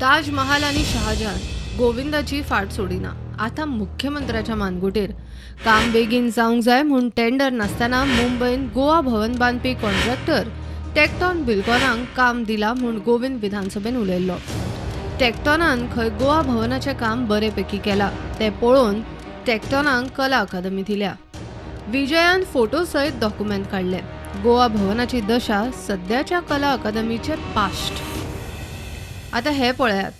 ताजमहाल आनी शहाजहान गोविंदाची फाट सोडिना. आतां मुख्यमंत्र्याच्या मानगुटेर काम बेगीन जावंक जाय म्हूण टेंडर नासतना मुंबयन गोवा भवन बांदपी कॉन्ट्रॅक्टर टेक्टॉन बिल्कॉनाक काम दिला म्हूण गोविंद विधानसभेन उलयल्लो. टेक्टॉनान खंय गोवा भवनाचें काम बरे पैकी केलां तें पळोवन टेक्टॉनाक कला अकादमी दिल्या. विजयान फोटो सयत डॉक्युमेंट काडले. गोवा भवनाची दशा सद्याच्या कला अकादमीचे पास्ट. आता हे पळयात,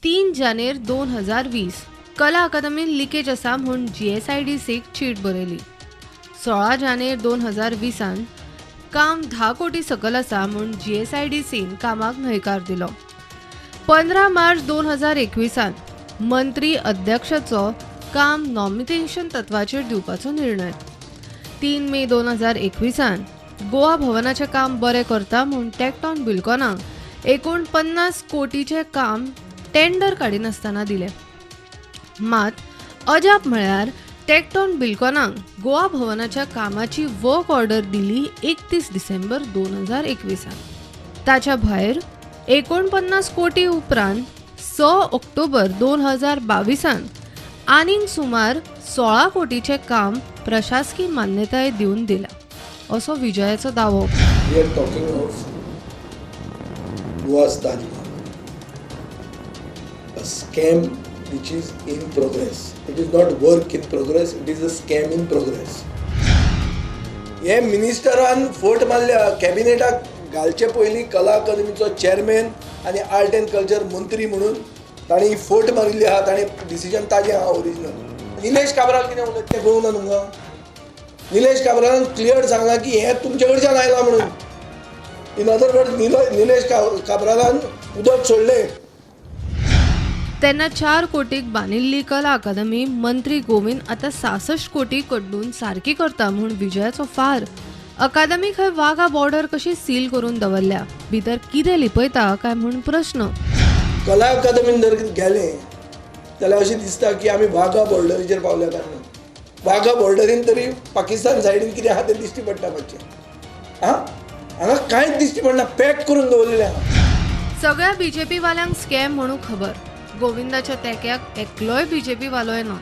3 जानेर 2020 कला अकादमीन लिकेज आसा म्हूण GSIDCक चीट बरयली. 16 जानेर 2020 काम 10 कोटी सकल आसा म्हूण GSIDCन कामाक न्हयकार दिलो. 15 मार्च 2021 मंत्री अध्यक्षाचो काम नॉमिनेशन तत्वाचेर दिवपाचो निर्णय. 3 मे 2021 गोवा भवनाचें काम बरें करता म्हूण टेक्टॉन बिल्कॉनाक 49 कोटीचें काम टेंडर काडिनासतना दिलें. मात अजाप म्हळ्यार टेक्टॉन बिल्कॉनाक गोवा भवनाच्या कामाची वर्क ऑर्डर दिली 31 डिसेंबर 2021. ताच्या भायर 49 कोटी उपरांत 6 ऑक्टोबर 2022 आनीक सुमार 16 कोटीचें काम प्रशासकी मान्यताय दिवन दिला असो विजयाचो दावो. We are talking of Goa's Taj Mahal, a scam which is in progress. It is not work in progress, it is a scam in progress. हे मिनिस्टरान फट मारल्या. कॅबिनेटाक घालचे पयलीं कला अकादमीचो चेअरमॅन आनी आर्ट एंड कल्चर मंत्री म्हणून तांणी फट मारिल्ली आहा. ताणें डिसिजन ताजें आहा ओरिजिनल. निलेश काब्राल कितें उलयता तें कळूंक ना तुमकां? निलेश काब्रालान क्लियर सांगलां की हें तुमचे कडच्यान आयलां म्हणून. इन अदर वर्ड, निलेश काब्रालान उदक सोडलें. तेन्ना 4 कोटीक बांदिल्ली कला अकादमी मंत्री गोविंद आतां 66 कोटी कड्डून सारकी करता म्हूण विजयाचो फार. अकादमी खंय वाघा बॉर्डर कशी सील करून दवरल्या, भितर कितें लिपयता काय म्हूण प्रश्न. कला अकादमीन जर गेलें जाल्यार अशें दिसता की आमी वाघा बॉर्डरीचेर पावल्या काय म्हणून. वाघा बॉर्डरीन तरी पाकिस्तान सायडीन कितें आहा तें दिश्टी पडटा मातशें. आं, हांगा कांयच दिश्टी पडना, पॅक करून दवरलेलें आहा. सगळ्या बीजेपी वाल्यांक स्कॅम म्हणून खबर. गोविंदाच्या तेक्याक एकलोय बीजेपी वालोय ना.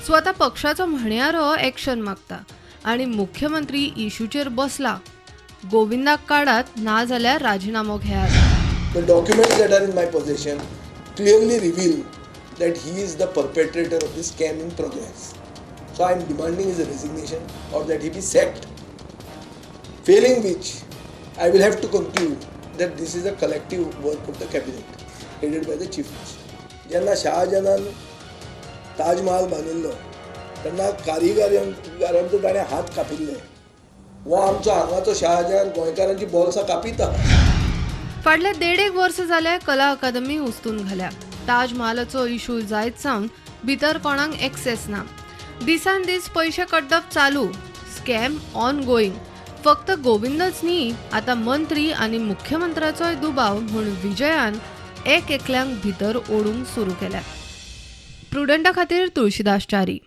स्वता पक्षाचो म्हणयारो एक्शन मागता आनी मुख्यमंत्री इशूचेर बसला. गोविंदाक काडात ना जाल्यार राजिनामो घेयात. The documents that are in my possession clearly reveal that he is the perpetrator of this scam in progress. So I am demanding his resignation or that he be sacked. Failing which, I will have to conclude that this is a collective work of the cabinet headed by the chief minister. जेन्ना शहाजहानान ताजमहाल बांदिल्लो तेन्ना कारिगरांचो ताणें हात कापिल्ले. हो आमचो हांगाचो शहाजहान गोंयकारांची बोल्सां कापिता. फाटले 1.5 वर्स जाले कला अकादमी उस्तून घाल्या. ताजमहालाचो इशू जायत सावन भितर कोणाक एक्सेस ना. दिसान दीस पयशे कड्डप चालू, स्कॅम ऑन गोईंग. फक्त गोविंदच न्ही, आतां मंत्री आनी मुख्यमंत्र्याचोय दुबाव म्हूण विजयान एक एकल्यांक भितर ओडूंक सुरू केल्या. प्रुडंटा खातीर तुळशीदास च्यारी.